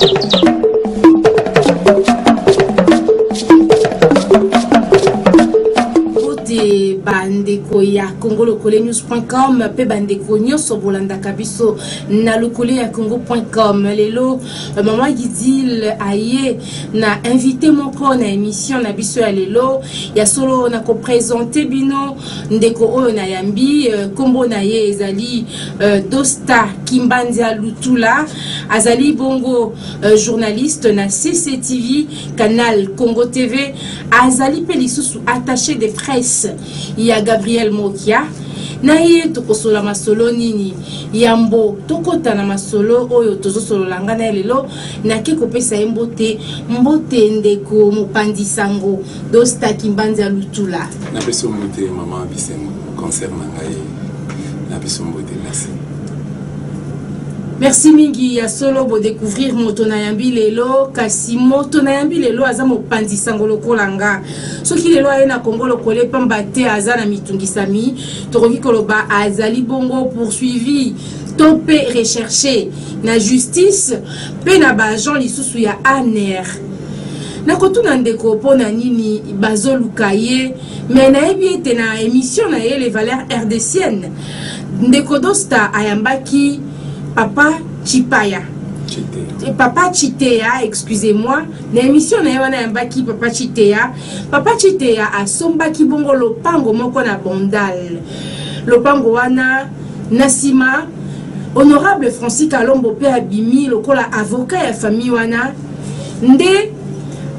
Mbote bandeko ya congolokolenews.com mpe bandeko nyonso bolandaka biso na lokole ya congo.com. Lelo mama Gidil aye na invité moko na émission na biso ya lelo. Ya solo na kopresente bino ndeko oyo nayambi, nkombo na ye ezali Dosta Kimbandia Lutula. Azali bongo journaliste na CCTV, Canal Congo TV. Azali mpe lisusu attaché de presse ya Gabriel Mokia. Na ye tokosola masolo nini? Yambo tokota na masolo oyo tozosolola nga na ye lelo, nake kopesa ye mbote. Mbote ndeko mopanzi sango Dosta Kimbandia Lutula. Napesi yo mbote, mama Bisengo, concert na ngai, napesi yo mbote, merci. Merci mingi. Ya solo, bodécouvrir moto na yambi lelo. Kasi moto na yambi lelo aza mopanzi sango lokola nga. Soki lelo aye na Kongo Lokole, pamba te aza na mitungisami. Tokoki koloba azali bongo poursuivi to mpe recherché na justice mpe na baagent lisusu ya ANR. Nakotuna ndeko mpo na nini bazoluka ye, me nayebi ete na émission na ye Les Valeurs RDCiennes, ndeko Dosta ayambaki papa Chipaya, papa Chitea, excusez-moi. Na émission na ye wana ayambaki papa Chitea. Papa Chitea asombaki bongo lopango moko na Bandal. Lopango wana, na nsima honorable Francis Kalombo mpe abimi lokola avocat ya famille wana, nde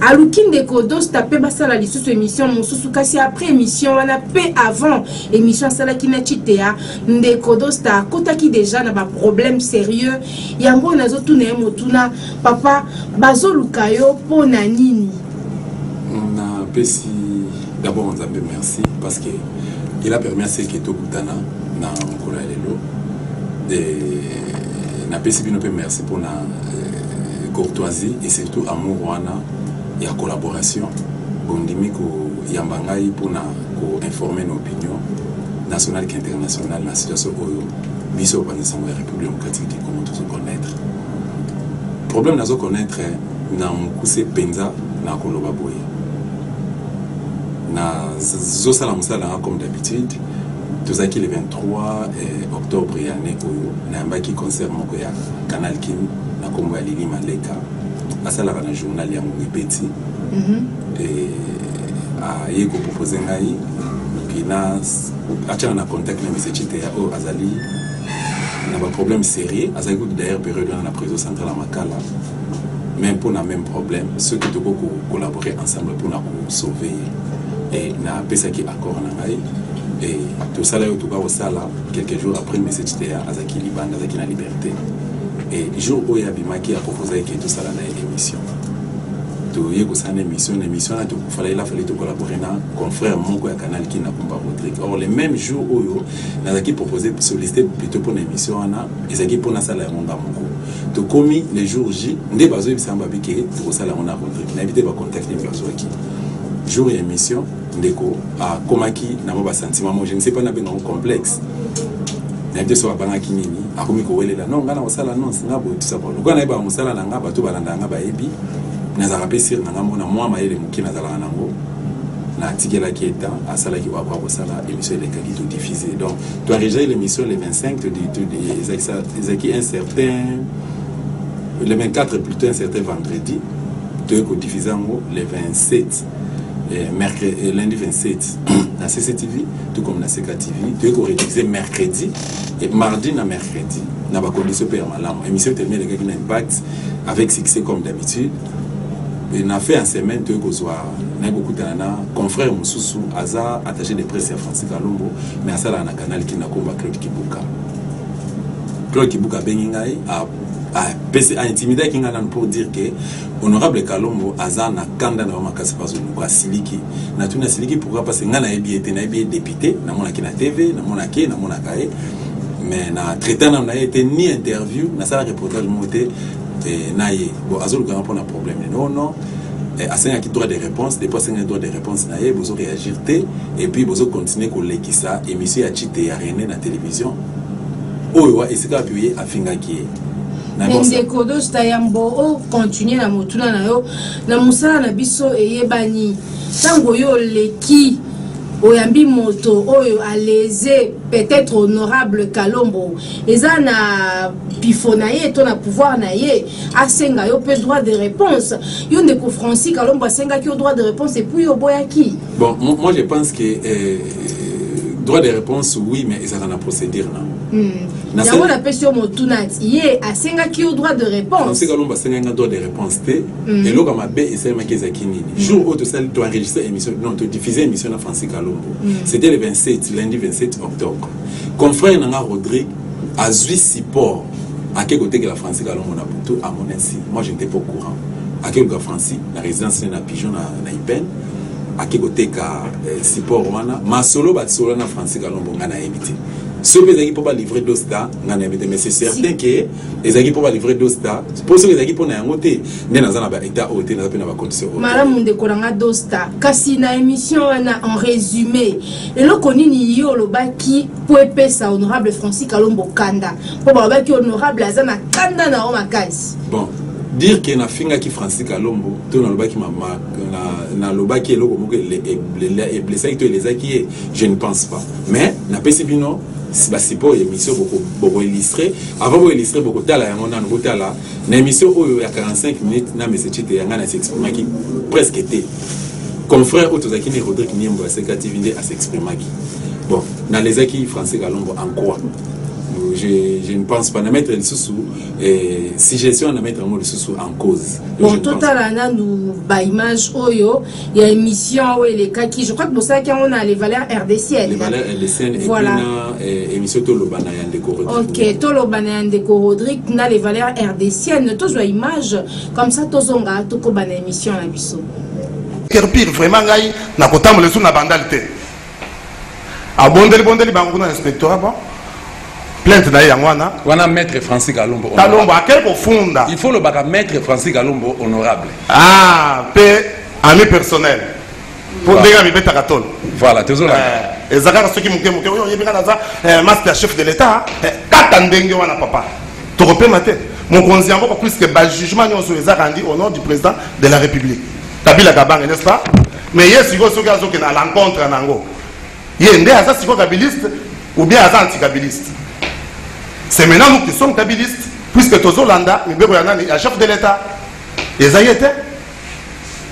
aluki ndeko Dosta mpe basala lisusu émission mosusu. Kasi après émission wana mpe avant émission asalaki na Chitea, ndeko Dosta akotaki déjà na baproblème sérieux. Yango nazotuna ye motuna: papa, bazoluka yo mpo na nini? Napesi d'abord Nzambe merci parce que il a permis à ce que tokutana na mokolo ya lelo. Napesi bino mpe merci mpona courtoisie et surtout amour wana ya collaboration. Bondimi koyamba ngai mpona koinformer na opinion nationale qu'internationale na situation oyo biso bapanzi sango ya République démocratique du Congo tozoconnaître. Problème nazoconnaître na mokuse mpenza, na koloba boye: nazosala mosala nanga comme d'habitude. Tozalaki le 23 octobre ya année oyo, nayambaki concert moko ya Canal Kin na nkombo ya Lili Maleka, asalaka na journal yango ebeti. Aye kopropose ngai na atianga na contact na monsieur Chiteya oyo azali na baproblème sérieux. Azalaki kutu d'ailleurs période wana na prison centrale ya Makala, mais mpona même problème, soki tokoki kocollaborer ensemble mpona kosauver ye. E napesaki accord na ngai e tosala oyo toka kosala. Quelques jours après, monsieur Chiteya azalaki libanda, azalaki na liberté. E jour oyo abimaki, aproposaki ke tosala na ye émission. Toye kosala na émission. Na émission wana tokofala, il a fallu tocollaborer na confrère moko ya Canal Kin na komba Rodrigue. Or le même jour oyo nazalaki proposé, sollicité plutôt mpona émission wana, ezalaki mpo nasala yango nga moko. Tokomi le jour J, nde bazoyebisa yango babi ke tokosala yango na Rodrigue. Nayebi te bacontact nini bazwaki. Jour ya émission, ndeko akomaki na mwa basentiment mo, je ne sais pas, nabenga yango complexe, nayebi te so abangaki nini. Akomi kowelela: non, ngai na kosala, non, nga boye tusa. Bon, lokola nayebaka mosala na nga, bato balandaka nga bayebi nazalaka mpe sûr na nga mona mwa mayele moke nazalaka nango. Natikelaki ye temps, asalaki oyo akoka kosala. Émission elekaki, todiffuse. Donc toenregistré l'émission le 25, ezalaki un certain le 24 plutôt, un certain vendredi. Toye kodiffuse yango le 27, mercredi, lundi 27 na CCTV tout comme na CK TV. Toye korediffuse mercredi et mardi na mercredi na bacondition mpe ya malamu. Émission telemi, elekaki na impact avec succès comme d'habitude. Et na fait en semaine, toye kozwa, naye kokutana na confrère mosusu, aza attaché de presse ya Francis Kalombo, mais asalaka na Canal Kin, na komba Claude Kibuka. Claude Kibuka abengi ngai, apesi, aintimidaki ngai nanu pour dire que honorable Kalombo aza na kanda na yo makasi, bazoluka, asiliki. Natuni: asiliki pourquoi? Parce que ngai nayebi ye te, nayebi ye député, namonaki na TV, namonaki ye, namonaka ye, mais na traité nanu na ye te, ni interview, nasala reportage moko te na ye. Bon, azolukanga mpona problème nini? Oh non, asengaki droit de réponse. Depuis asengaki droit de réponse na ye, bozo réagir te et puis bozo continuer kolekisa émission ya Chite ya René na télévision oyo wa esika wapi ye afingaki ye. Ndeko Dosta, yambo ocontinue na motuna na yo, na mosala na biso eyebani, ntango oyo oleki oyambi moto oyo alese peut-être honorable Kalombo, eza na pifo na ye to na pouvoir na ye asenga yo mpe droit de réponse. Yo ndeko Francis Kalombo asengaki yo droit de réponse et puis oboyaki. Bon, moi je pense que droit de réponse, oui, mais ezalaka na procédure nango. Yango napesi yo motuna ti ye asengaki yo droit de réponse. Francis Kalombo asengaki nga droit de réponse te. Eloko ya mabe esalemaki ezalaki nini? Jour oyo tosali, toenregistre émission, non, todiffuse émission na Francis Kalombo, c'était le 27, lundi 27 octobre. Confrère na nga Rodrigue azwi support, ake kotekela Francis Kalombo na butu, amoni ainsi. Moi, je n'étais pas au courant. Ake koluka Francis na résidence na Pigeon na Ipen, ake koteka support wana. Masolo basolo na Francis Kalombo, ngai nayebi te. Soki mpe ezalaki mpo balivre Dosta, ngai nayebi te, mais c'est certain ke ezalaki mpo balivre Dosta, mpo soki ezalaki mpo na yango te, nde naza na baétat oyo te, naza mpe na bacondition oyo. Malamu, ndeko na nga Dosta, kasi na émission wana, en résumé, eloko nini yo olobaki mpo epesa honorable Francis Kalombo kanda? Mpo balobaki honorable aza na kanda na yo makasi. Bon, dire ke nafingaki Francis Kalombo to nalobaki nalobaki eloko moko eblessaki to elezaki ye, je ne pense pas. Mais napesi bino basupport ya émission, bokoillustre. Avant boillustre, bokotala yango nano. Botala na émission oyo ya 45 minutes na monsieur Chite ya ngai, nasexprimaki presque te. Confrère oyo tozalaki ni Rodrigue Niembo ya Seka TV nde asexprimaki. Bon, nalezaki Francis Kalombo en quoi? Je ne pense pas na mettre lisusu suggestion, na mettre yango lisusu en cause. Bon, totala nanu baimage oyo ya émission oyo elekaki. Je crois que bosalaki yango na Les Valeurs RDCN. Les Valeurs RDCN. Voilà. Et puis na émission Toloba na ya ndeko Rodrigue. Ok, Toloba na ya ndeko Rodrigue na Les Valeurs RDCN. Tozwa image comme ça, tozonga, tokoba na émission na biso. Pire, vraiment, ngai nakotambola esu na Bandal te. Abondeli bondeli bango kuna na inspectorat. Bon, plainte na ye yango wana. Wana maître Francis Kalombo. Kalombo akei kofunda. Il faut lobaka maître Francis Kalombo honorable. Ah, mpe ami personnel, mpo ndenge amibetaka tolo. Voilà, tozolanda. Eza kaka soki moke moke oyo oyebi nga naza master ya chef de l'État, kaka ndenge wana, papa, tokopema te. Mokonzi yango, puisque bajugement nyonso eza rendu au nom du président de la République Kabila Kabange, n'est-ce pas? Mais ye sikoyo, soki azokende à l'encontre nango, ye nde aza sikoyo kabiliste ou bien aza antikabiliste? C'est maintenant nous qui sommes kabilistes, puisque tozolanda mibeko ya nani? Ya chef de l'État. Eza ye te,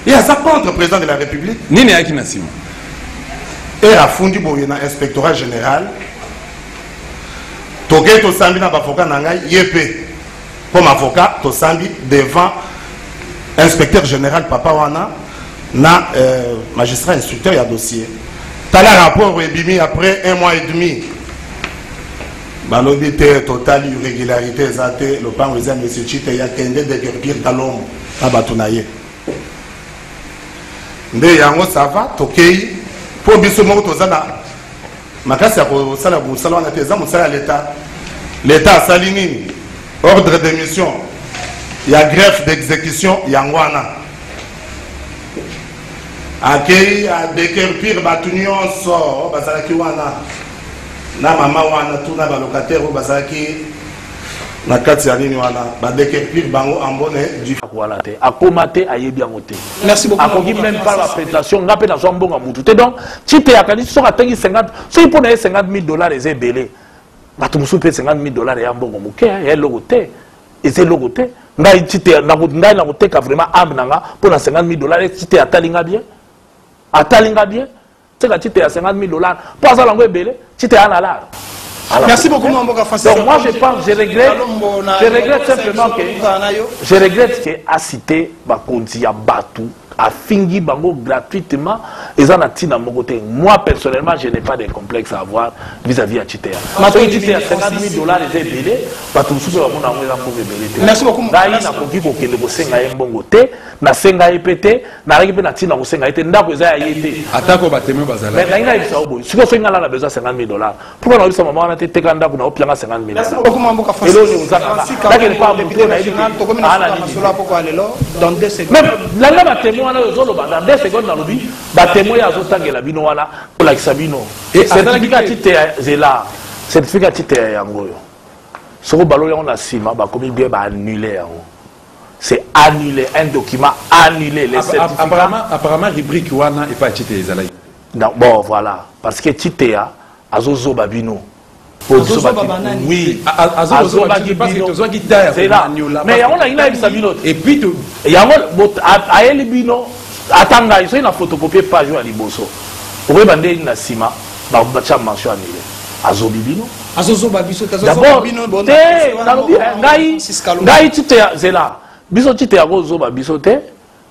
ye aza contre président de la République. Nini ayaki na nsima? E afundi boye na inspectorat général. Tokei, tosambi na baavocat na ngai, ye mpe comme avocat, tosambi devant inspecteur général, papa wana na magistrat instructeur ya dossier. Tala rapport ebimi après un mois et demi. Balobi te, totali, irrégularité eza te, lopango eza monsieur Chite, ya kende déguerpir Kalombo na bato na ye. Nde yango, ça va, tokei, mpo biso moko toza na makasi ya kosala mosala wana te. Eza mosala ya leta. Leta asali nini? Ordre de mission ya greffe d'exécution yango wana. Akei adéguerpir bato nyonso oyo bazalaki wana na mama wana, tuna balocataire oyo bazalaki na kati ya nini wana, badéguerpir bango en bonne du Wana te, akóma te, ayebi yango te. Merci beaucoup. Akoki même pas baprétention. Nga mpe nazwa mbongo ya mutu te. Donc Chite akanisi soki atangi 50, soki mpo na ye 50 000 $ eza ebele, bato mosusu mpe 50 000 $ eya mbongo moke, ya eloko te, eza eloko te. Ngai Chite, ngai nakoteka vraiment âme na nga mpo na 50 000 $. Chite atali nga bien, atali nga bien. Teka Chite ya 50 000 $ mpo aza nango ebele. Chite ya na lar. Merci beaucoup, Mwamboka Francis. Donc moi je pense, je regrette simplement que je regrette que a cité bakonzi ya bato, afingi bango gratuitement, eza na ntina moko te. Moi personnellement, je n'ai pas de complexe à avoir vis-à-vis ya Chiteya. Soki Chiteya 50 000 $ eza ebele, bato mosusu bamona yango eza mbongo ebele te. Merci beaucoup. Ngai nakoki kokende kosenga ye mbongo te, nasenga ye mpe te, nazalaki mpe na ntina kosenga ye te. Ndako eza ya ye te. Atako batémoin bazala. Mais nangi nayebisa yo boye, sikoyo soki ngai na besoin 50 000 $, pourquoi nayebisa mama wana te: teka ndako na opianga 50 000? Merci beaucoup, Mwamboka Francis. Eloni ozangaka nakende pa moto nayebi. Tokomi na suka masolo ya poko ya lelo dans 2 secondes. Mais langa batémoin wana oyo ozoloba dans 2 secondes. Nalobi batémoin oyo azotangela bino wana, kolakisa bino certificat Chite ya zela, certificat Chite ya yango oyo. Soko baloli yango na nsima, bakomi bien baannule yango. C'est annulé, un document annulé, les certificats. Apparemment rubrique wana epai Tshiteya ezalaki. Non, bon voilà, parce que Tshiteya azozoba bino. Oui, azobaki bino, mais yango nalingi nayebisa bino yango ayeli bino. Ata ngai soki na photocopie page oyo ya liboso, okoyeba nde na nsima batya mention annulé. Azobi bino. Azozoba biso. D'abord te, nalobi ngai, ngai Tshiteya, zela biso. Tshiteya kozoba biso te.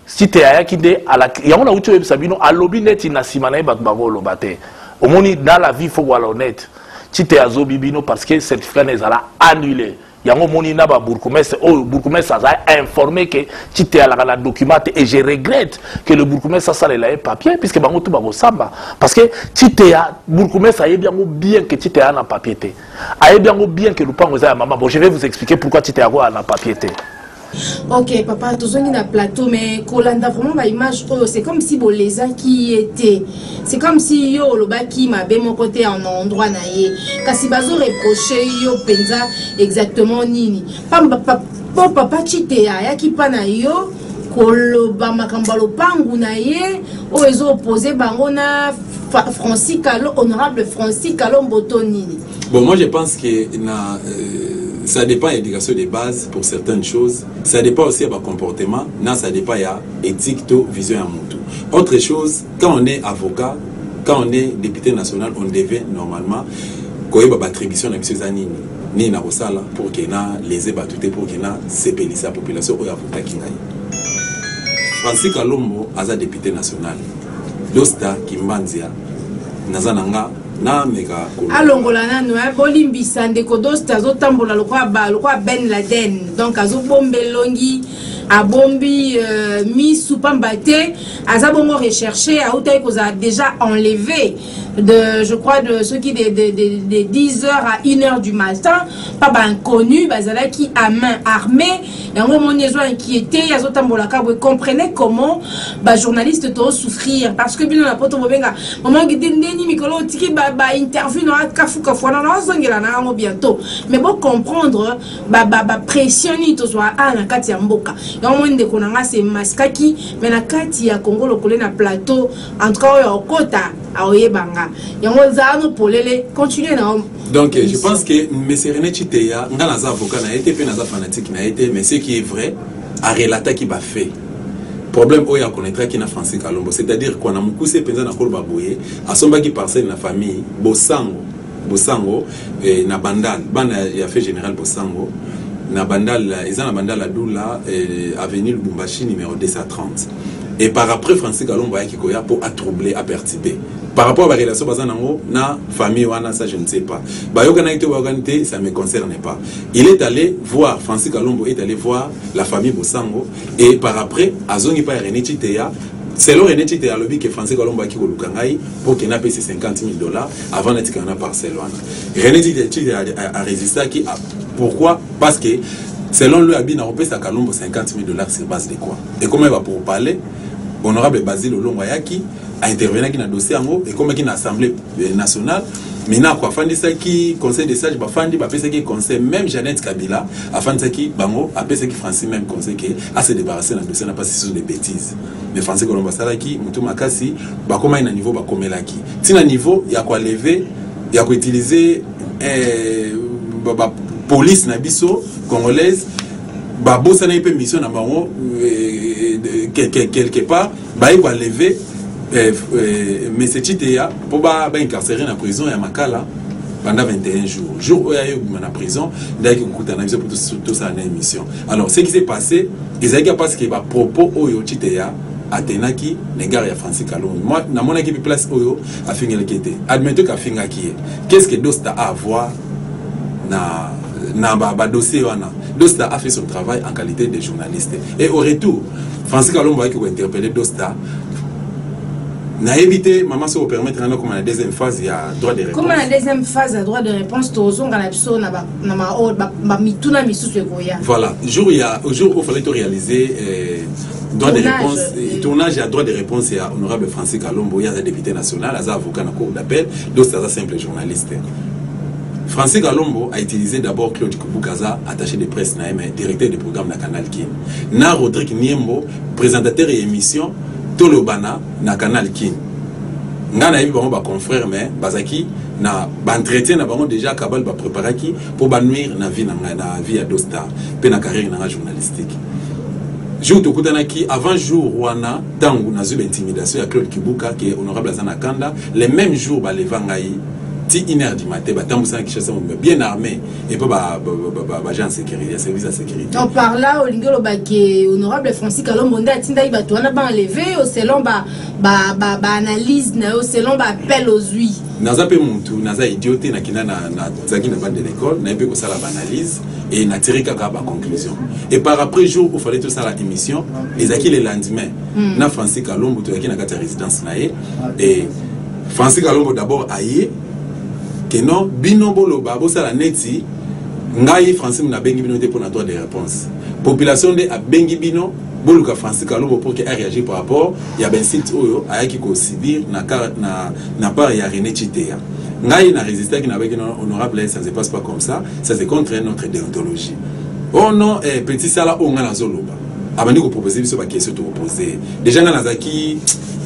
Tshiteya ayaki nde yango nauti oyebisa bino, alobi neti na nsima na ye bato bakoloba te. Omoni, dans la vie, faut kozala honnête. Tshiteya azobi bino parce que certificat na ezala annulé. Yango omoni na babourgmestre oyo, bourgmestre aza informé ke Tshiteya alaka na document te. Et je regrette que le bourgmestre asalela ye papier, puisque bango tu bakosamba, parce que Tshiteya, bourgmestre ayebi yango bien ke Tshiteya na papier te, ayebi yango bien ke lupango eza ya mama. Bon, je vais vous expliquer pourquoi Tshiteya akoya na papier te. Ok papa, tozongi na plateau, mais kolanda vraiment baimage oyo, c'est comme si bolezaki ye te, c'est comme si yo olobaki mabe moko te en endroit na ye, kasi bazoreproche yo mpenza exactement nini? Po papa Tshiteya ayaki mpa na yo koloba makambo ya lopangu na ye oyo ezoopose bango na Francis Kalo, honorable Francis Kalombo, to nini? Bon, moi je pense que ça dépend de l'éducation de base pour certaines choses. Ça dépend aussi de comportement. Non, ça dépend ya éthique to vision ya mutu. Autre chose, quand on est avocat, quand on est député national, on devait normalement koyeba baattribution na biso eza nini, nini na kosala pour ke na lese bato te, pour ke na sepelisa population oyo avotaki ngai. Francis Kalombo aza député national. Dosta Kimbanzia naza na nga nameka. Alongola nano, bolimbisa ndeko Dosta, azotambola lokola Ben Laden, donc azobomba elongi, abombi misu, pamba te aza bongo recherché. Autaki kozala déjà enlevé de, je crois, de soki de 10 heures à 1 heure du matin pa bainconnu bazalaki à main armée. Yango omoni ezo inquiété, azotambolaka boye. Comprenez comment bajournaliste tozosouffrir, parce que bino na poto bobenga mama Gide ndeni mikolo otiki bainterview na kafukafu wana, naozongela na yango bientôt, mais bocomprendre bapression nini tozwa a na kati ya mboka. Yango moni ndeko na nga se maskaki, mais na kati ya Congo Lokole na plateau, en tout cas oyo okota aoyebanga yango, ezala no polele. Continue na. Donc je pense que M. René Tshiteya, nga naza avocat na ye te mpe naza fanatique na ye te, mais ce qui est vrai, arelataki bafait, problème oyo akonetraki na Francis Kalombo. C'est-à-dire quoi? Na mokuse mpenza na koloba boye, asombaki parcelle na famille Bosango, Bosango na Bandal, bana ya fait général Bosango na Bandal, eza na Bandal Adula, avenue Lubumbashi numéro 230. Et par après, Francis Kalombo ayaki koya mpo atrouble, aperturbe par rapport à barelation baza nango na famille wana. Ça, je ne sais pas, bayokanaki te, bayokani te, ça me concerne pas. Il est allé voir, Francis Kalombo est allé voir la famille Bosango, et par après azongi pa René Tshiteya. Selon René Tshiteya, alobi ke Francis Kalombo ayaki koluka ngai mpo ke napesi 50 000 $ avant natikala na parcelle wana. René Tshiteya arésistaki. Pourquoi? Parce que selon lui, abi nakopesa Kalombo 50 000 $ sur base de quoi? Ekomaki bapourparler. Honorable Basile Olongo ayaki, aintervenaki na dossier yango, ekomaki na Assemblée nationale. Minaku afandisaki conseil de sage, bafandi, bapesaki conseil. Même Jeannette Kabila afandisaki bango, apesaki Francis même conseil ke ase débarrasser na dossier na pasi sur des bêtises. Mais Francis Kalombo asalaki motu makasi, bakomaki na niveau bakomelaki ntina niveau ya koenlever, ya koutiliser police na biso congolaise. Babosanaki mpe mission na bango quelque part, baye koenlever monsieur Tshiteya mpo baincarcéré na prison ya Makala pendant 21 jours. Jour oyo aye obima na prison, nde ayaki kokutana na biso mpo tosala na émission. Alors, ce qui s'est passé ezalaki parce que bapropos oyo Tshiteya atenaki na égard ya Francis Kalombo, moi namonaki mpe place oyo afingelaki te. Admettons qu'afingaki ye, qu'est ce que Dosta a à voir na badossier wana? Dosta a fait son travail en qualité de journaliste et au retour, Francis Kalombo ayaki kointerpeller Dosta. Nayebi te, mama, soki opermettre nga nakoma na deuxième phase ya droit de réponse. Koma na deuxième phase ya droit de réponse, tozonga na biso na bamituna misusu ekoya. Voilà, jour ya jour où fallait to réaliser droit de réponse, tournage ya droit de réponse ya honorable Francis Kalombo, ye aza député national, aza avocat na cour d'appel, Dosta aza simple journaliste. Francis Kalombo a utilisé d'abord Claude Kibuka aza attaché de presse na ye mais directeur de programme na Canal Kin na Rodrigue Niembo présentateur ya émission Tolobana na Canal Kin. Nga nayebi bango ba confrères mais bazaki na ba entretien na bango déjà cabale ba préparaki pour ba nuire na vie na ngai, na vie ya Dosta pe na carrière na nga journalistique. Jour tokutanaki avant jour wana tango nazwi ba intimidation ya Claude Kibuka ke honorable aza na kanda, le même jour baleva ngai ti 1 heure du matin, batambwisa na Kinshasa mobimba bien armé et puis ba agent de sécurité, ya service ya sécurité. Donc par là olingi oloba ke honorable Francis Kalombo nde atindaki bato wana ba enlever yo selon ba analyse na yo, selon ba appel ozwi. Naza pe mutu, naza idiot te, nakenda na, nazalaki na bande de l'école, nayebi pe kosala ba analyse et na tirer kaka ba conclusion. Et par après jour où fallait tosala émission, ezalaki le lendemain. Na Francis Kalombo toyaki na kati ya résidence na ye et Francis Kalombo d'abord aye que non bino boloba bosala neti ngai Francis nabengi bino te pour na droit de réponse. Population nde abengi bino boluka Francis Kalombo pour que a réagir par rapport ya ba insulte oyo ayaki ko subir na part ya René Tshiteya. Ngai na résistaki na beki non honorable, ça ne se passe pas comme ça, ça c'est contre notre déontologie. Oh non, eh, petit sala oyo ngai nazoloba. Abandi ko proposer biso ba question to proposer. Déjà ngai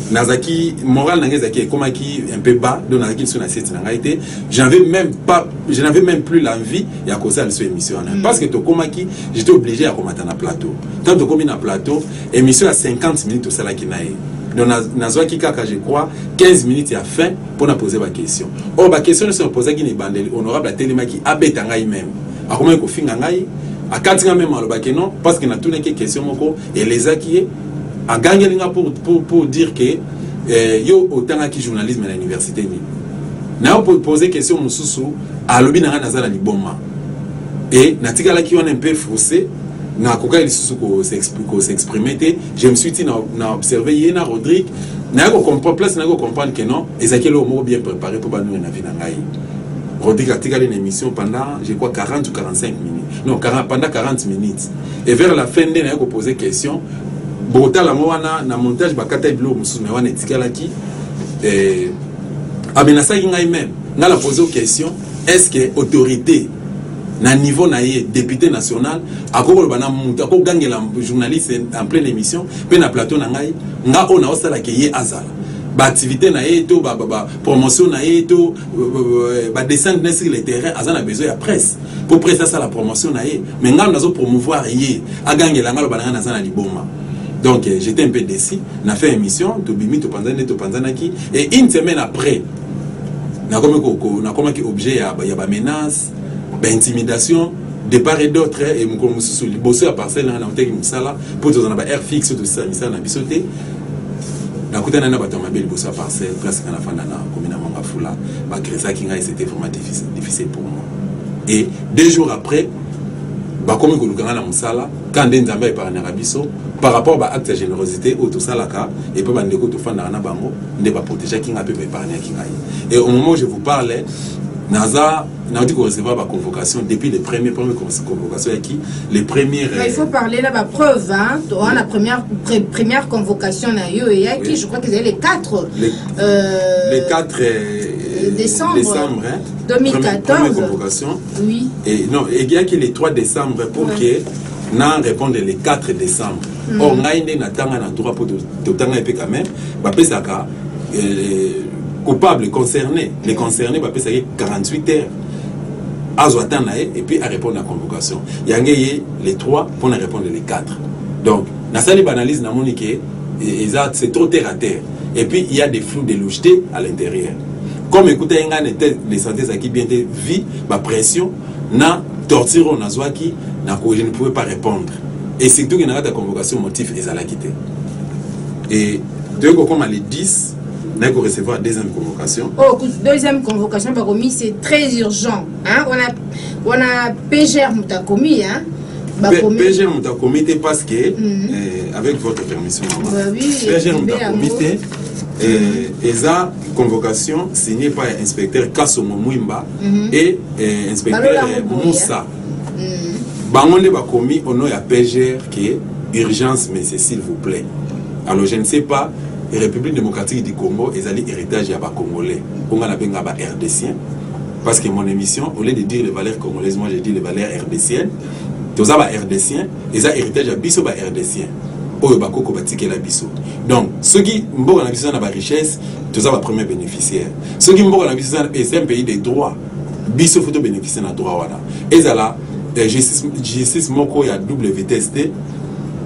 nazaki moral na ngai ezalaki ekomaki un peu bas, donc nazaki liso na site na ngai te. Je n'avais même pas, je n'avais même plus l'envie ya kosala liso émission wana. Parce que tokomaki, j'étais obligé ya komata na plateau. Tant tokomi na plateau, émission ya 50 minutes tosalaki na ye. Donc nazwaki kaka je crois 15 minutes ya fin pour na poser ba question. Or ba question nyonso naposaki na ebandeli, honorable atelemaki abeta ngai même. Akomaki kofinga ngai, akati nga même alobaki non parce que natunaki question moko elezaki ye. Agangeli nga pour dire que yo otangaki journalisme na université nini. Na yo poser question mosusu, alobi na nga naza na liboma. Et natikalaki wana un peu froussé, nakokaki lisusu ko s'exprimer te. Je me suis dit na observé ye na Rodrigue, na ko comprendre place, na ko comprendre que non, ezalaki eloko moko bien préparé pour ba nuire na vie na ngai. Rodrigue atikali na émission pendant je crois 40 ou 45 minutes. Non, 40, pendant 40 minutes. Et vers la fin nde na ko poser question. Botala ngo wana na montage bakata biloko mosusu mais wana etikalaki. Et amenasaki ngai même. Nga la poser question, est-ce que autorité na niveau na ye député national akokoloba na mutu akogangela journaliste en pleine émission pe na plateau na ngai, nga oyo naosalaka ye azala ba activité na ye to ba promotion na ye to ba descente na sur le terrain, aza na besoin ya presse pour presse asala promotion na ye, mais nga nazo promouvoir ye agangela nga loba na nga naza na liboma. Donc j'étais un peu déçu. Na fait émission tobimi topanzani topanzanaki et une semaine après nakomi ko, nakomaki objet ya ba menace, ba intimidation de part et d'autre, et mokolo mosusu liboso ya parcelle na nga nautaki mosala po tozala na ba air fixe tosisa misala na biso te. Nakutana na bato ya mabe liboso ya parcelle place nga nafanda na komi na Mont Ngafula, bagresaki ngai, c'était vraiment difficile pour moi. Et 2 jours après bakomi koluka nga na mosala, quand nde Nzambe aépargnaka biso par rapport ba acte ya générosité oyo tosalaka et pe bandeko tofandaka na bango nde baprotégeaki nga pe baépargnaki ngai. Et au moment où je vous parle, naza nauti ko recevoir ba convocation depuis les premières, premières convocation ya qui les premières, Mais il faut parler là ba preuve, hein. Toi, la première convocation na yo et ya qui, Oui. je crois qu'ils avaient les 4, Les les 4 décembre, décembre, hein. 2014. Première convocation. Oui. Et non, et il y a que les 3 décembre pour que na répondre les 4 décembre. Or ngai nde natanga na droit pour totanga pe quand même, ba pesaka coupable concerné, les concernés ba pesaka 48 heures. Azwa temps na ye et puis à répondre à la convocation. Yange ye les 3 pour na répondre les 4. Donc, na sali ba analyse na moni ke, et, et ça, c'est trop terre à terre. Et puis il y a des flous de loucheté à l'intérieur. Comme écoutez nga ne tête de santé ça qui bien te vie, ba pression na torture on azwaki na ko je ne pouvais pas répondre. Et surtout que na la convocation motif ezalaki te. Et deux comme les 10 na ko recevoir deuxième convocation. Oh, écoute, deuxième convocation par commis, c'est très urgent, hein. On a PGR Mutakomi, hein. Bah, commis. PGR Mutakomi te parce que, avec votre permission, maman. Bah oui, PGR mais Mutakomi en te, eza convocation signée par inspecteur Kasongo Mwimba et inspecteur Balola Mouboya. Moussa. Bango nde bakomi au nom ya PGR que urgence, mais c'est s'il vous plaît. Alors je ne sais pas, République démocratique du Congo ezali héritage ya ba Congolais. Konga na benga ba RDCien. Parce que mon émission, au lieu de dire les valeurs congolaises, moi je dis les valeurs RDCiennes. Toza ba RDCien, eza héritage ya biso ba RDCien. Oyo bakoko batikela biso. Donc, soki mboka na biso eza na ba richesse, toza ba premier bénéficiaire. Soki mboka na biso eza c'est un pays de droit, biso faut to bénéficier na droit wana. Ezala justice moko ya double vitesse te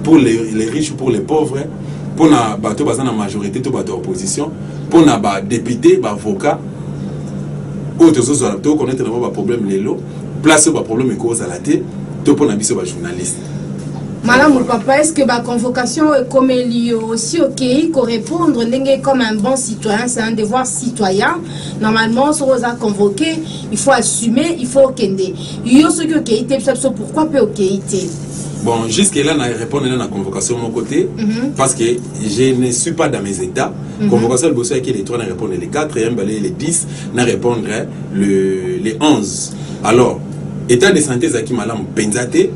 pour les riches, pour les pauvres, pour na bato baza na majorité to bato ya opposition, pour na ba député, ba avocat oyo tozozala tokonaître na bango baproblème lelo, place oyo baproblème ekozala te, to mpo na biso bajournaliste. Malamu papa, est ce que baconvocation oyo ekomeli yo aussi, okei korépondre ndenge comme un bon citoyen? C'est un devoir citoyen. Normalement, soki oza convoqué, il faut assumer, il faut okende. Yo soki okei te, biso pourquoi mpe okei te? Bon, jusque là na répondre na convocation mon côté parce que je ne suis pas dans mes états. Convocation liboso yaki le 3, na répondre le 4, ya mibale le 10, na répondre le 11. Alors, état de santé ezalaki malamu mpenza te.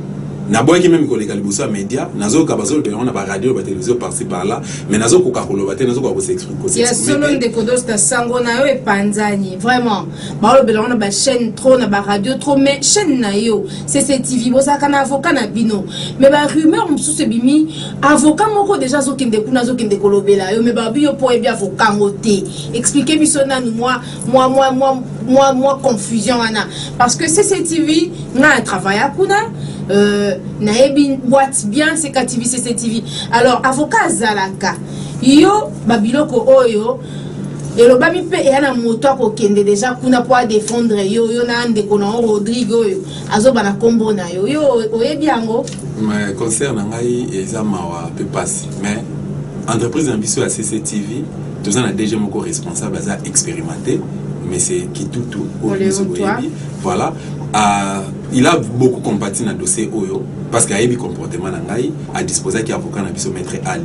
Naboyaki même koleka liboso ya média. Nazoyoka bazolobela yango na baradio, batelevizio, par-ci par-là, mais nazokoka koloba te, nazokoka Ya solo. Kos'exprimer te. Ndeko Dosta, sango na yo epanzani vraiment, baolobela ngo na bachaîne trop, na baradio trop, mais chaîne na yo CCTV, bozalaka na avocat na bino, mais barumeur mosusu ebimi, avocat moko déjà azokende kuna, azokende kolobela yo, mais babi yo mpo oyebi avocat yango te. Explique biso nanu mwa confusion wana, parce que CCTV, nga na travailla kuna, nayebi boîte bien, CKTV, CCTV. Alors, avocat azalaka yo, babiloko oyo elobami mpe eya na moto akokende déjà kuna mpo adéfendre yo, yo na ndeko na yo Rodrigue oyo azoba na nkombo na yo, yo oyebi yango? Mais concert na ngai eza mawa mpe pasi, mais entreprise na biso ya CCTV, toza na DG moko responsable, aza expérimenté, mais c'est Kitutu oyo biso boyebi. Voilà, il a beaucoup compati na dossier oyo parce que ayebi comportement na ngai. Adisposaki avocat na biso, maître Ali.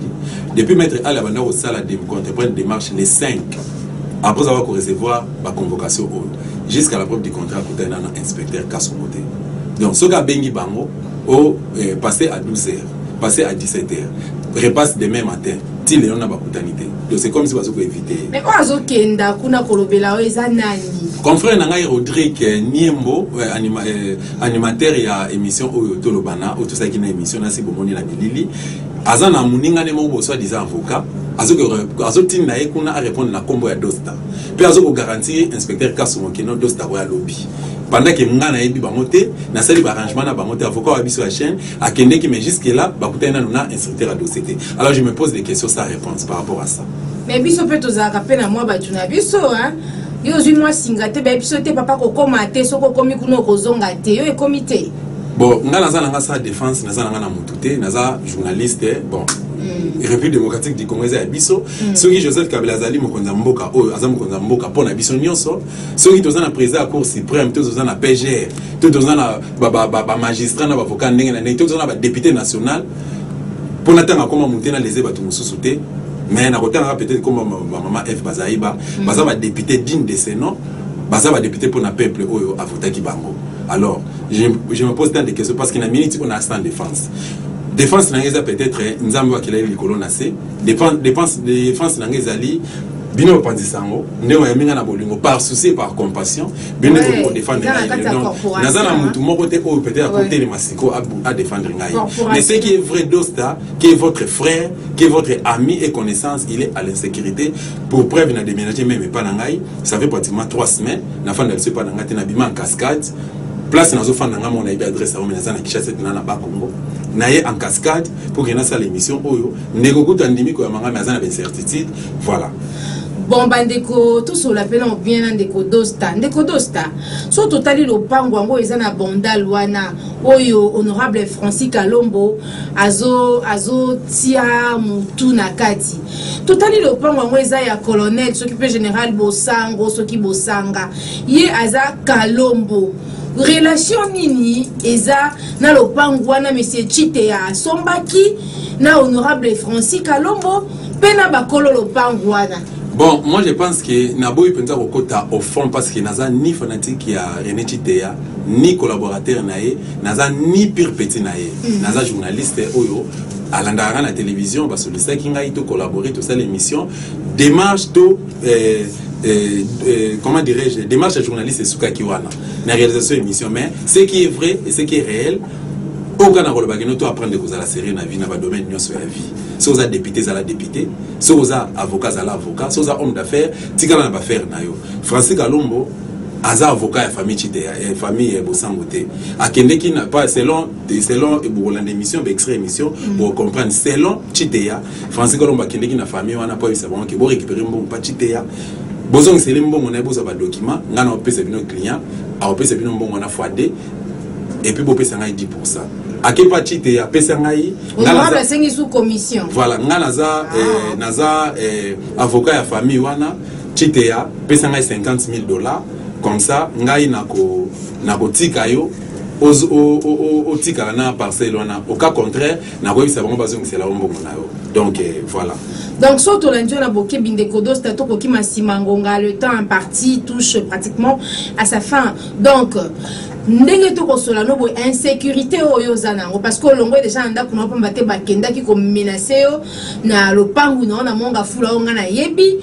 Depuis maître Ali abanda kosala entreprendre démarche les 5 après avoir korecevoir baconvocation oyo, jusqu'à la preuve du contraire, akutani na inspecteur Kasongo te. Donc soki abengi bango o passé à 12 heures, passé à 17 heures, repasse demain matin, ti lelo na bakutani te. Donc c'est comme si bazo koéviter. Mais oyo azokenda kuna kolobela oyo eza nani? Confrère na ngai Rodrigue Niembo, animateur ya émission oyo Tolobana, oyo tosalaki na émission nasi bomoni na bilili. Aza na moningane moko bo soi-disant avocat, azotinda ye kuna arépondre na nkombo ya Dosta, mpe azokogarantir inspecteur Kasongo keno Dosta oyo alobi, pendant ke nga nayebi bango te, nasali baarrangement na bango te. Avocat wa biso ya chaîne akendeki, mais jusque là bakutani nanu na instructeur ya dossier te. Alors je me pose des questions sans réponse par rapport à ça. Mais biso mpe tozalaka mpe na mwa bato na biso, hein? Yo ozwi mwa singa te, bayebi biso te, papa, kokóma te. Soki okomi kuna, okozonga te. Yo ekomi te? Bon, nga naza na nga sa défense, naza na nga na motu te, naza journaliste. Bon, République démocratique du Congo eza ya biso. Soki Joseph Kabila azali mokonzi ya mboka oyo, aza mokonzi ya mboka mpo na biso nyonso. Soki toza na président ya Cour suprême, to toza na PGR, to toza na bamagistrat na bavocat ndenge na ndenge, to toza na badéputé national, mpo na ntango akoma motu te, naleze bato mosusu te, mais nakotangaka peut-être koma bamama F Bazaiba, baza badéputé digne de ce nom, baza badéputé mpo na peuple oyo avotaki bango. Alors je me pose tant de questions parce que na minute oyo na sans défense. Défense na ngai eza peut-être Nzambe oyo akelaki likolo na se. Défense na ngai ezali bino bapanzisa yango ndenge oyambi ngai na bolingo, par souci et par compassion. Bino nde kodéfendre ngai. Donc naza na mutu moko te oyo peut-être akotelema siko adéfendre ngai. Mais ce qui est vrai, Dosta, qui est votre frère, qui est votre ami et connaissance, il est à l'insécurité. Pour preuve, na déménagé même epa na ngai, ça fait pratiquement 3 semaines nafanda biso epa na ngai te. Nabima en cascade. Place nazofanda ngai moko nayebi adresse yango, mais naza na Kinshasa ete na na Bakongo. Naye en cascade pour ke nasala émission oyo. Ndeko kutu andimi koyamba ngai, mais aza na baincertitude. Voilà. Bon, bandeko, tosola mpe na bien na ndeko Dosta. Ndeko Dosta, so totali lopango yango eza na Bandal wana oyo honorable Francis Kalombo azotia motu na kati, totali lopango yango eza ya colonel soki mpe général Bosango, soki Bosanga, ye aza Kalombo. Relation nini eza na lopango wana monsieur Chiteya asombaki na honorable Francis Kalombo mpe na bakolo lopango wana? Bon, moi je pense que naboyi mpenza kokota au fond parce que naza ni fanatique ya René Chiteya, ni collaborateur na ye, naza ni pur petit na ye. Naza journaliste oyo Alandaka nga na télévision, basolisaki ngai to collaborer, tosala émission, démarche to comment dirais-je, démarche ya journaliste esukaki wana na réalisation émission. Mais ce qui est vrai et ce qui est réel, oyo kaka na kolobaki no, to apprendre kozala sérieux na vie, na badomaine nyonso ya vie. Soki oza député, ezala député. Soki oza avocat, azala avocat. Soki oza homme d'affaires, tikala na baaffaire na yo. Francis Kalombo aza avocat ya famille Chiteya, ya famille ya Bosango te. Akendeki na pas selon bokolanda émission, baextrait émission, bocomprendre. Selon Chiteya, Francis Kalombo akendeki na famille wana po ayebisa bango ke borécupérer mbongo pa Chiteya, bozongiseli mbongo na ye, bozwa badocument, ngai na opesa bino client, akopesa bino mbongo wana fois 2 et puis bopesa ngai 10. Akepa Chiteya apesa ngai. Honorable asengi sous commission. Voilà, ngai naza naza avocat ya famille wana. Chiteya, pesa ngai 50 000 $, comme ça ngai nakotika yo otikala na parcelle wana. Au cas contraire, nakoyebisa bango bazongisela yo mbongo na yo. Donc voilà. Donc so tolandi oyo na bokebi, ndeko Dosta, tokokima nsima ngonga. Le temps imparti touche pratiquement à sa fin. Donc ndenge tokosola no boye, insécurité oyo oza na yango, parce que olongwe déjà na ndako na yo pamba te bakendaki komenacer yo na lopangu na yo na Monga Fula oyo ngai nayebi,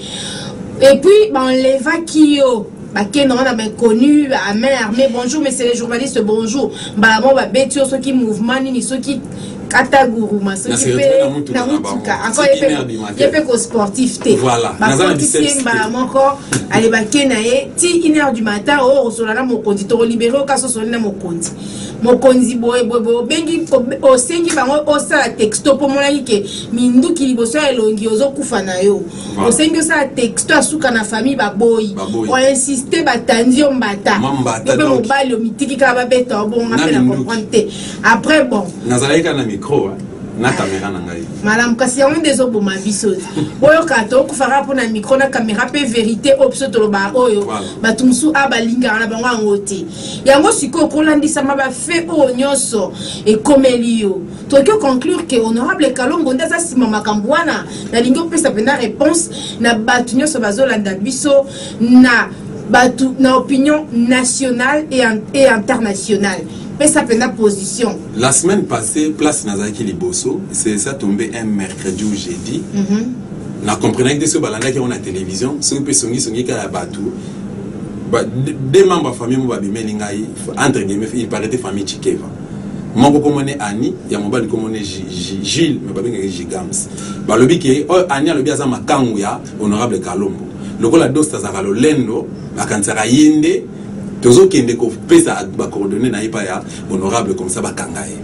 et puis baenlevaki yo, bakende wana bainconnu à main armée, "Bonjour monsieur les journalistes, bonjour", mbala moko babeti yo. Soki mouvement nini, soki kata guruma, soki mpe na mutuka encore, ye mpe kosportif te, bakotisi ye mbala moko, ale bake na ye ti 1 heure du matin. Oyo kosola na mokonzi, tokolibérer oyo kasi osoli na mokonzi, mokonzi boye boye boye, obengi, osengi bango osala texto mpo omonaki ke minduki liboso ya elongi, ozokufa na yo. Osengi osala texto asuka na famille, baboyi. Oinsiste, batandi yo mbata mpe mobali omitiki kaka, babeta obonga mpe na comprendre te. Après, bon. Nazalaki kaka na micro na caméra na ngai. Malamu, kasi yango nde ezoboma biso. Oyoka, tokufaka mpona micro na caméra mpe vérité oyo biso tolobaka, oyo bato mosusu a balingaka na bango yango te. Yango sikoyo, kolandisama bafaits oyo nyonso ekomeli yo, tokoki conclure ke honorable Kalombo nde aza nsima makambo wana? Nalingi opesa mpenza réponse na bato nyonso bazolanda biso, na bato na opinion nationale et internationale. Pesa mpenza position. La semaine passée, place nazalaki liboso, c'est ça, tombé un mercredi ou jeudi. Na comprenaki te soki balandaki yango na télévision, soki mpe songisongi kaka ya bato. Deux membres ya famille mo babimeli ngai, entre guillemets, il paraît famille Chikeva. Moko komone Ani, ya mobali komone Gilles, me babengaki Gigams. Balobi ke oyo Ani alobi aza makangu ya honorable Kalombo. Lokola Dosta azalaka lolendo, bakanisaka ye nde tozokende kopesa bacoordonnées na ye pa ya honorable, comme ça bakanga ye.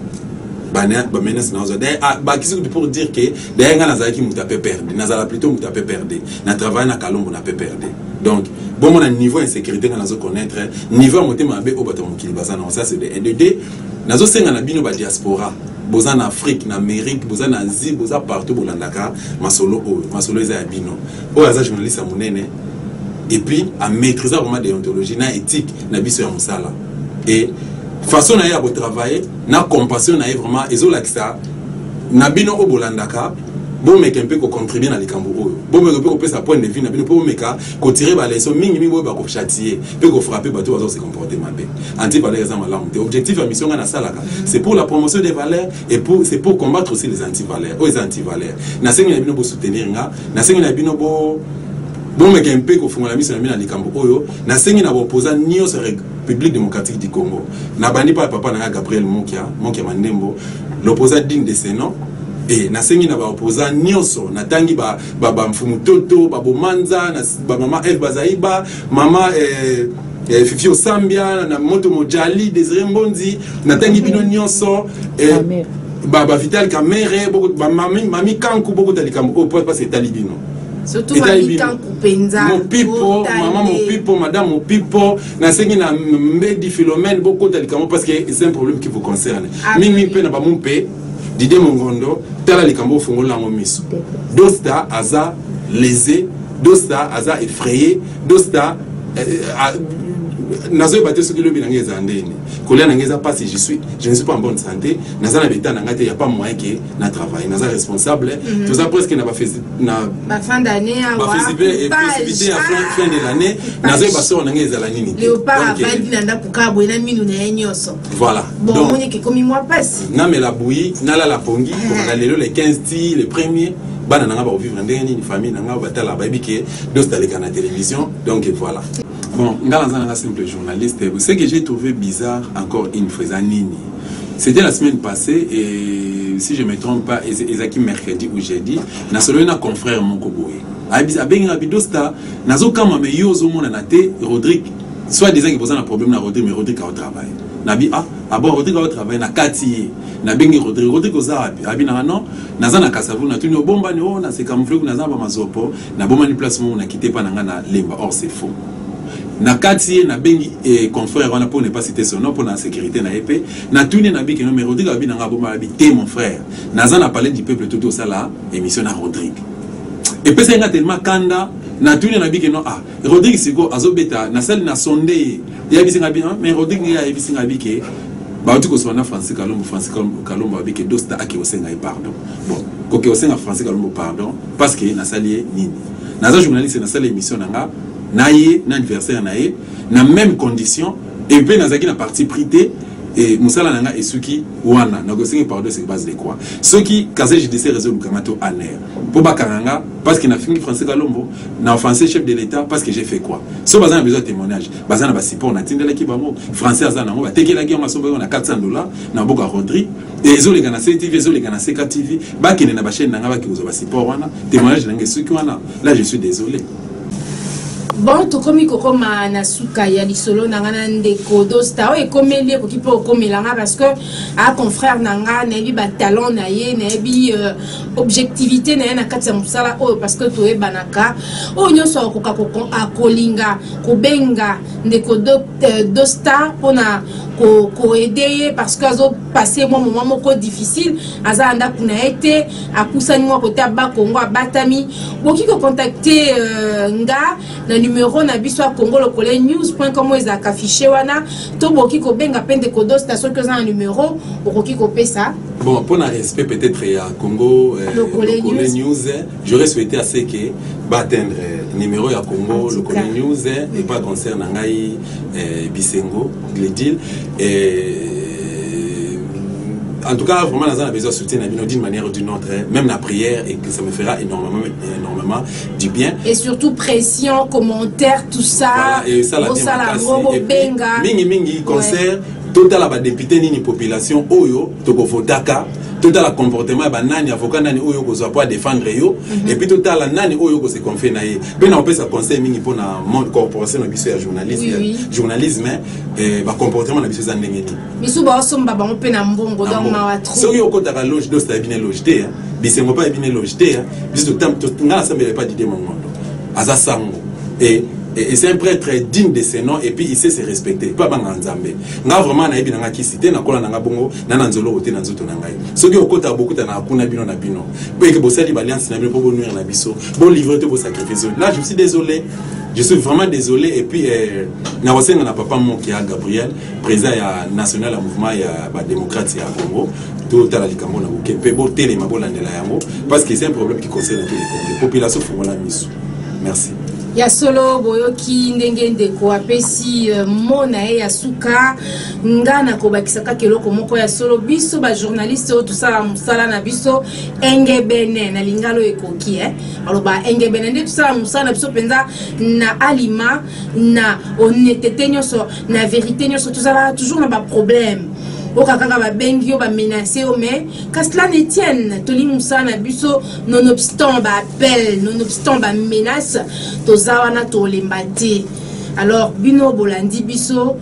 Bamenace nazwa bakisi kutu pour dire que d'ailleurs ngai nazalaki moto ya PPRD, nazala plutôt moto ya PPRD, na travaille na Kalombo na PPRD. Donc bomona niveau insécurité ngai nazo connaître, niveau ya motema mabe oyo bato ya mokili baza nango. Ça, c'est de un. De deux, nazosenga na bino badiaspora, boza na Afrique, na Amérique, boza na Asie, boza partout, bolandaka masolo oyo. Masolo eza ya bino. Oyo aza journaliste ya monene et puis amaîtrise vraiment déontologie na éthique na biso ya mosala, et façon na ye ya kotravailler na compassion na ye vraiment ezolakisa na bino oyo bolandaka. Bomeka mpe kocontribuer na likambo oyo, bomeka mpe kopesa point de vue na bino mpo bomeka kotirer baleçon mingimingi oyo bakochâtier mpe kofrapper bato baza kose comporter mabe. Antivaleur eza malamu te. Objectif ya mission ngai nasalaka, c'est pour la promotion des valeurs et pour, c'est pour combattre aussi les antivaleurs. Oyo eza antivaleur. Nasengi na bino bosoutenir nga, nasengi na bino bo bomeka mpe kofungola miso na bino na likambo oyo. Nasengi na baopposant nyonso ya République démocratique du Congo, nabandi mpa ya papa na nga Gabriel Mokia, Mokia Mandembo, l'opposant digne de ce nom. E nasengi na baopposant nyonso, natangi bamfumu toto, babomanza, bamama Eve Bazaiba, mama Fifi Osambia na moto Mojali, Désiré Mbonzi, natangi bino nyonso, bavital Kamere, bamami mami Kanku, bokota likambo oyo po mpasi etali bino. Surtout Mami Kanku mpenza. Mopipo, mama Mopipo, madame Mopipo, nasengi na Mbedi Philomène, bokota likambo parce que c'est un problème qui vous concerne. Mingi mpe na bamu mpe Didie Mongondo, tala likambo, ofungola yango miso. Dosta aza lésé, Dosta aza effrayé, Dosta Nazoyeba te soki lobi na ngai ezala ndeni. Kolia na ngai eza mpasi, je suis, je ne suis pas en bonne santé. Naza na beta na ngai te, ya pas moyen ke na travailler. Naza responsable. Toza presque na na ba fin d'année awa. Bafestivité ya fin de l'année, nazoyeba soro na ngai ezala nini te. Léopard avandi na ndako kaka boye na minu na ye nyonso. Voilà. Bon, omoni ke ekomi mwa mpasi. Namela buyi, nalala pongi komona lelo le 15 ti le premier, bana na nga bakovivre ndenge nini? Famille na nga batala, bayebi ke dosta aleka na télévision. Donc voilà. Bon, nga naza nanga simple journaliste. Ce que j'ai trouvé bizarre encore une fois eza nini? C'était la semaine passée et si je me trompe pas, ezalaki mercredi ou jeudi, nasololi na confrère moko boye, abengi nga bidosta, nazokama me yo ozomonana te. Rodrigue, soit disant ke boza na problème na Rodrigue, mais Rodrigue aotravaille. Nabi ah, ah bon, Rodrigue aotravaille. Na kati ye, nabengi Rodrigue: "Rodrigue, oza wapi?" Abi nanga: "Non, naza na Kasavu." Natuni: "Obombani?" "O, naseka mfleku, naza na bamazopo, nabombani place moko, nakite mpa na nga na Lemba." Or c'est faux. Na kati ye, nabengi confrère wana, pour ne pas citer son nom mpo na sécurité na ye mpe, natuni, nabi ke non, mais Rodrigue abi nanga abomba. Abi te: "Mon frère, naza na Palais du Peuple, to tosala émission na Rodrigue." Epesaki nga tellement kanda. Natuni, nabi ke non, ah, Rodrigue siko azobeta, nasali na sonde ye, yebisi nga bino. Mais Rodrigue nge ayebisi nga bi ke bauti kosola na Francis Kalombo. Francis Kalombo abi ke dosta ake kosenga ye pardon. Bon, koke kosenga Francis Kalombo pardon parce que nasali ye nini? Naza journaliste, nasali émission na nga na ye na anniversaire na ye na même condition et mpe nazalaki na parti pris te e mosala na nga esuki wana. Nakosengi pardon sur base de quoi? Soki casier judiciaire ezolukanga to ANR mpo bakanga nga parce que nafingi Francis Kalombo, na offensé chef de l'État, parce que j'ai fait quoi? So baza na besoin ya témoignage, baza na basupport natindelaki bango. Français aza nango, batekelaki yango, asombaki yango na 400 $ na mboka Rodrigue. Ezoleka na CTV, ezoleka na CK TV. Bakende na bachaîne na nga, bake kozwa basupport wana. Témoignage na nga esuki wana. Là, je suis désolé. Bon, tokomi kokoma na suka ya lisolo na nga na ndeko Dosta. Oyo ekomeli, ekoki mpe okomela nga parce que a confrère na nga, nayebi batalent na ye, nayebi objectivité na ye na kati ya mosala oyo parce que toyebanaka. Oyo nyonso akoka akolinga kobenga ndeko Dosta mpona koaider ye parce que azopasse mwa moment moko difficile, aza na ndako na ye te, apusani mwa kote abakongo, abatami, bokoki kocontacter nga na numero na biso ya Congo Lokole News.com oyo ezalaka affiché wana, to bokoki kobenga mpe ndeko Dosta. Soki oza na numero, okoki kopesa. Bon, pour le respect peut-être ya Congo Lokole Lokole News. News, j'aurais souhaité à ce que baatteindre numéro ya Congo En tout Lokole cas. News et pas concert na ngai Bisengo Gledil. Et en tout cas, vraiment, naza na besoin de soutien na bino d'une manière ou d'une autre, hein, même la prière, et que ça me fera énormément, énormément du bien. Et surtout pression, commentaire, tout ça. Voilà, et ça la bien bosala makasi. yango, Et puis, bobenga. Mingi mingi concert, totala badéputé nini population oyo tokovotaka, totala comportement ya banani, avocat nani oyo okozwa po adéfendre yo, et puis totala nani oyo okose confier na ye. Mpe na kopesa conseil mingi mpona monde corporation na biso ya journaliste, ya journalisme, bacomportement na biso eza ndenge nini? Misu baosomba bango mpe na mbongo, donc mawa trop. Soki okotaka loge, dosta yebi ne loge te, hein. Bisengo mpe ayebi ne loge te, hein. Biso nga nasambela epa Didie Mongondo, aza sango et c'est un prêtre digne de ce nom et puis il sait se respecter mpe abanga Nzambe. Nga vraiment nayebi nanga kisi te, nakola nanga bongo na na nzoloko te na nzoto na ngai. Soki okotaka, bokutana kuna bino na bino po eke bosali baalliance na bino mpo bonuire na biso, bolivre te, bosacrifice. Là, je suis désolé, je suis vraiment désolé. Et puis nakosenga na papa Mokia Gabriel, président ya national ya mouvement ya badémocrate ya Congo, totala likambo na boke mpe botelema, bolandela yango parce que c'est un problème qui concerne tous les Congolais. Population, fongola miso. Merci. Ya solo, boyoki ndenge ndeko apesi mo na ye ya suka. Nga nakobakisa kaka eloko moko. Ya solo, biso bajournaliste oyo tosala mosala na biso engebene na lingalo ekoki, baloba engebene nde tosala mosala na biso mpenza na alima, na honnêteté nyonso, na vérité nyonso. Tozalaka toujours na baproblème oka kaka babengi yo, bamenace yo, mais qu'à cela ne tienne, tolingi mosala na biso nonobstant baappel, nonobstant bamenace, toza wana, tolemba te. Alors bino bolandi biso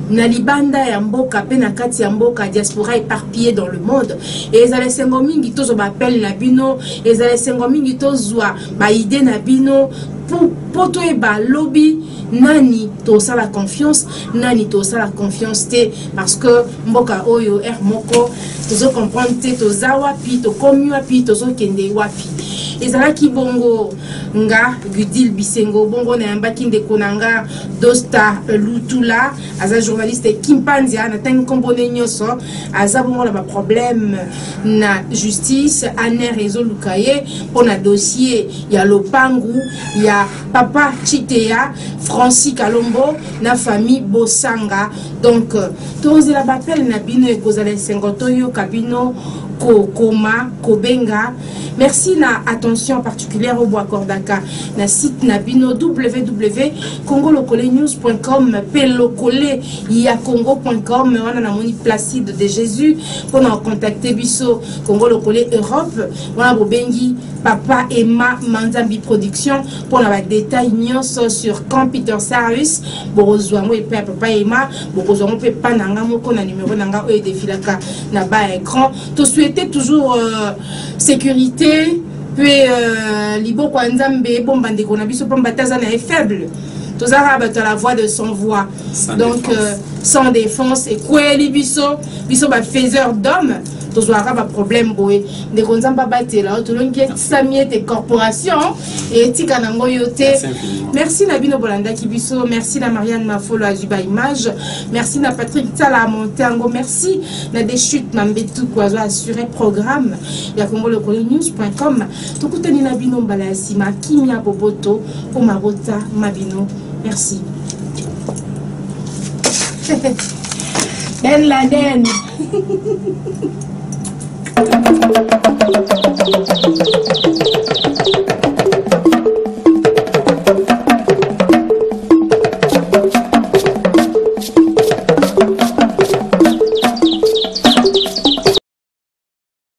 na libanda ya mboka mpe na kati ya mboka, diaspora éparpillé dans le monde, ezala esengo mingi tozwa baappel na bino, ezala esengo mingi tozwa baidée na bino mpo toyeba lobi nani tosala confiance, nani tosala confiance te, parce que mboka oyo r moko tozocomprendre te toza wapi, tokomi wapi, tozokende wapi. Ezalaki bongo. Nga Gudil Bisengo bongo nayambaki ndeko na nga Dosta Lutula, aza journaliste Kimpanzia, natangi nkombo ne nyonso, aza bongo na baproblème na justice, ANR ezoluka ye mpo na dossier ya lopangu ya papa Chiteya Francis Kalombo na famille Bosanga. Donc tozela bapele na bino, ekozala esengo toyoka bino kokoma kobenga. Merci na attention particulière au bois Kordaka na site na bino www.congolokolenews.com pe lokole ya congo.com wana na moni Placide de Jésus pour na contacter biso Congo Lokole Europe wana bobengi Papa Emma Manzambi Production pour na ba détails nyonso sur Computer Service bokozwa yango epai ya Papa Emma, bokozwa yango mpe pa na nga moko na numéro na nga oyo edefilaka na ba écran. To souhaiter toujours sécurité pe liboko ya Nzambe ebomba ndeko na biso pamba te aza na ye faible, tozalaka bato ya la voix de sans voix. Sans donc défense. Sans défense ekweli biso, biso ba faiseur d'homme tozwaka baproblème boye. Ndeko, Nzambe abatela yo, tolongi etisami ete corporation etika nango yo te. Merci infiniment. Merci na bino bolandaki biso, merci na Marianne Mafolo azwi baimage, merci na Patrick Tsala amonte yango, merci na Dechute Mambetuku azwa assuré programme ya congo lokole news.com. Tokutani na bino mbala ya nsima, kimia boboto o mabota mabino. Merci Ben Laden.